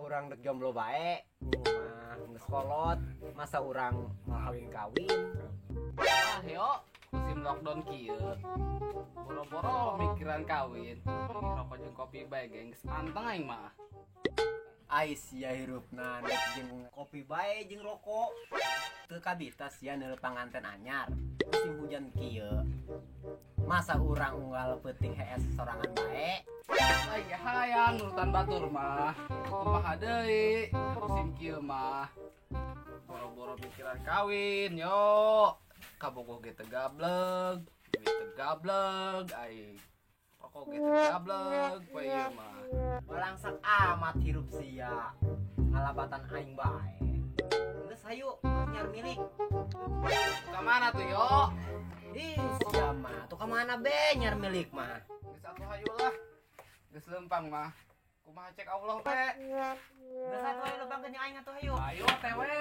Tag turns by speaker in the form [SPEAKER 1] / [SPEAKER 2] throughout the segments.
[SPEAKER 1] Urang dek jomblo bae. Mah geus kolot, masa urang mau kawin-kawin.
[SPEAKER 2] Ah yo, musim lockdown kieu. Boro-boro mikiran kawin. Rokok jeung kopi bae ge geus anteng aing mah.
[SPEAKER 1] Ai sia hirupna dek jeung kopi bae jeung rokok. Teu kabita sia neuleuh panganten anyar. Musim hujan kieu. Masa urang unggal peuting hees sorangan bae.
[SPEAKER 2] Aing ge hayang nurutan batur mah. Kumaha deui musim kieu mah. Boro-boro mikiran kawin yo. Kabogoh ge teu gableg, duit teu gableg aing. Rokok ge teu gableg poe ieu mah.
[SPEAKER 1] Balangsak amat hirup sia. Ngalabatan aing bae. Geus hayu nyar milik.
[SPEAKER 2] Ka mana tuh yo?
[SPEAKER 1] Ih, sia mah. Tuh ka mana be nyar milik mah?
[SPEAKER 2] Geus atuh hayu lah. Geus lempang mah. Kumaha cek Allah be.
[SPEAKER 1] Geus atuh hayu lempangkeun jeung aing atuh hayu.
[SPEAKER 2] Ayo teh we.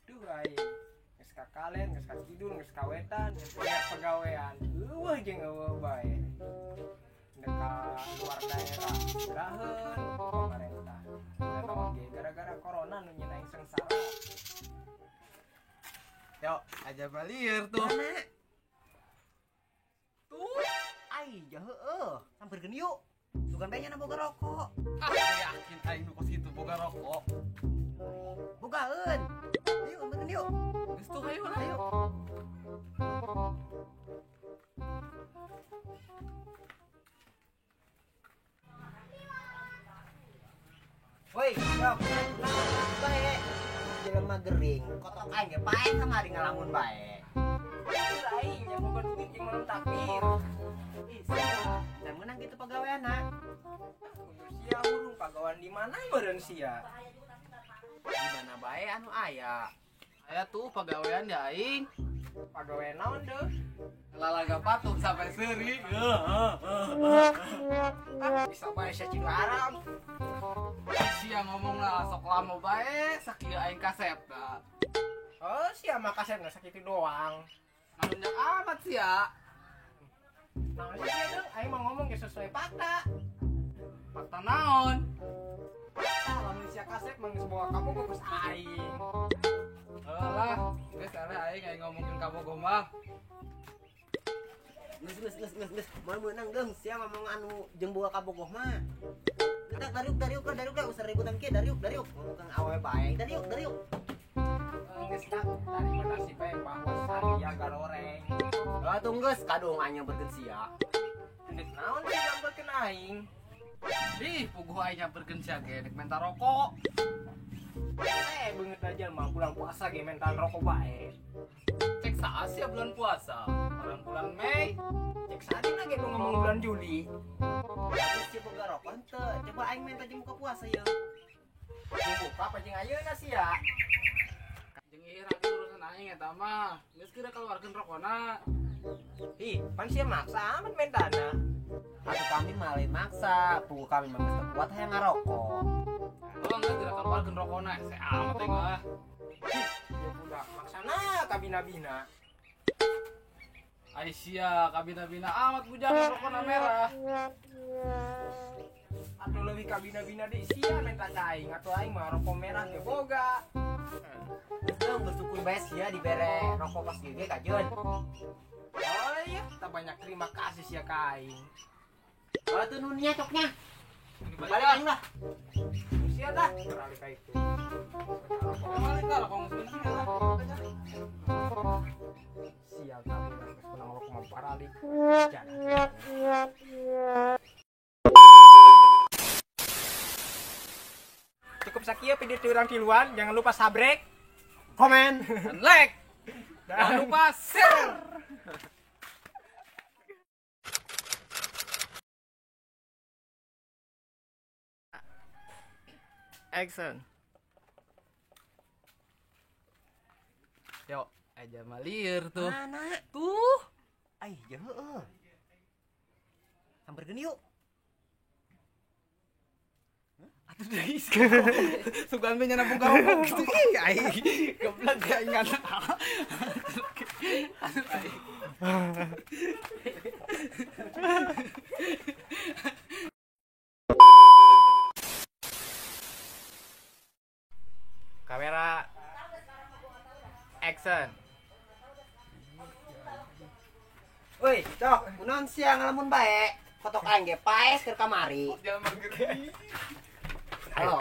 [SPEAKER 3] Duh aing, geus ka kalen, geus ka kidul, geus ka wetan, geus banyak pagawean. Eueuh jeung eueuh bae. Ndek ka luar daerah, uraheun pamarentah. Naon ge gara-gara corona nu nyeun aing sengsara.
[SPEAKER 2] Yo, aja balieur tuh.
[SPEAKER 1] Mana?
[SPEAKER 2] Tuh,
[SPEAKER 1] Ai, jauh heueuh. Sampeurkeun yuk. Sugan bae nya boga rokok.
[SPEAKER 2] Ah, yakin aing nu kos kitu boga rokok.
[SPEAKER 1] Bogaeun. Ayo sampeurkeun yuk.
[SPEAKER 2] Geus tuh hayu lah.
[SPEAKER 1] Ayo. Woi, yok. Bae. Jelema gering, kotok aing ge paeh kamari ngalamun bae.
[SPEAKER 3] Duh aing yang boga duit jeung malam takbir.
[SPEAKER 1] Ih, sia. Dan menang gitu pagaweanna.
[SPEAKER 3] Kudu sia hurung pagawean di mana meureun sia?
[SPEAKER 1] Di mana bae anu aya?
[SPEAKER 2] Aya tuh pagawean di aing.
[SPEAKER 3] Pagawean naon deuh?
[SPEAKER 2] Lalaga patung sampai seuri.
[SPEAKER 3] Ah, bisa bae sia cing haram.
[SPEAKER 2] Sia ngomong lah sok lama bae sakieu aing kasep da.
[SPEAKER 3] Oh, sia mah kasep nggak sakitu doang.
[SPEAKER 2] Ngalunjak amat sia.
[SPEAKER 3] Naon sih sia deuh? Aing mah ngomong ge sesuai fakta.
[SPEAKER 2] Fakta naon?
[SPEAKER 3] Fakta lamun sia kasep mah geus bawa kabogoh geus aing.
[SPEAKER 2] Heuh lah, geus eleh aing aing ngomongkeun kabogoh mah.
[SPEAKER 1] Geus geus geus geus geus. Moal meunang deung sia ngomong anu jeung boga kabogoh mah. Kita dariuk dariuk lah dariuk lah usah ributan kieu dariuk dariuk ngomongkeun awewe bae dariuk dariuk.
[SPEAKER 3] Geus tak dari mana sih bae bahwa saria garoreng.
[SPEAKER 1] Lah atuh geus kadung aing nyamperkeun sia.
[SPEAKER 3] Geus naon sih nyamperkeun aing?
[SPEAKER 2] Ih, puguh aing nyamperkeun sia ge dek menta rokok.
[SPEAKER 3] Beungeut aja mah bulan puasa ge menta rokok bae.
[SPEAKER 2] Cek saha sia bulan puasa? Orang bulan Mei.
[SPEAKER 3] Cek sadina ge nu ngomong bulan Juli.
[SPEAKER 1] Geus sia boga rokok henteu. Coba aing menta jeung buka puasa ieu.
[SPEAKER 3] Jeung buka apa jeung ayeuna sia?
[SPEAKER 2] Jeung ieu radi urusan aing eta mah. Geus kira keluarkeun rokona.
[SPEAKER 3] Ih, pan sia maksa amat mentana.
[SPEAKER 1] Atuh kami mah lain maksa, puguh kami mah geus teu kuat hayang ngarokok.
[SPEAKER 2] Oh, geus kira keluarkeun rokona, hese amat aing mah.
[SPEAKER 3] Ih, ieu budak maksana kabina-bina.
[SPEAKER 2] Ai sia kabina-bina amat bujang rokona merah.
[SPEAKER 3] Atuh leuwih kabina-bina deui sia menta ka aing, atuh aing mah rokok merah ge boga.
[SPEAKER 1] Geus deung bersyukur bae sia dibere rokok pas gege kajeun.
[SPEAKER 3] Oh iya, tak banyak terima kasih sia ka aing.
[SPEAKER 1] Oh tuh nunya coknya.
[SPEAKER 2] Balik
[SPEAKER 1] aing lah.
[SPEAKER 3] Sia dah, beralih ka itu.
[SPEAKER 2] Balik lah rokok geus bener lah.
[SPEAKER 3] Sial tapi lah geus menang rokok mah paralik. Cukup sakieu video ti urang tiluan, jangan lupa subrek,
[SPEAKER 1] komen,
[SPEAKER 2] dan like. Jangan lupa share.
[SPEAKER 3] Action.
[SPEAKER 2] Yo, aja malieur tuh.
[SPEAKER 1] Mana?
[SPEAKER 2] Tuh.
[SPEAKER 1] Ai, heueuh. Samperkeun yuk.
[SPEAKER 2] Atuh deui. Sugan we nyana boga rokok gitu. Ih aing geblek aing ngan. Atuh aing. Kamera action.
[SPEAKER 1] Woi, cok, kunaon sia ngalamun bae? Kotok aing ge paes keur kamari.
[SPEAKER 2] Jalan
[SPEAKER 1] Halo.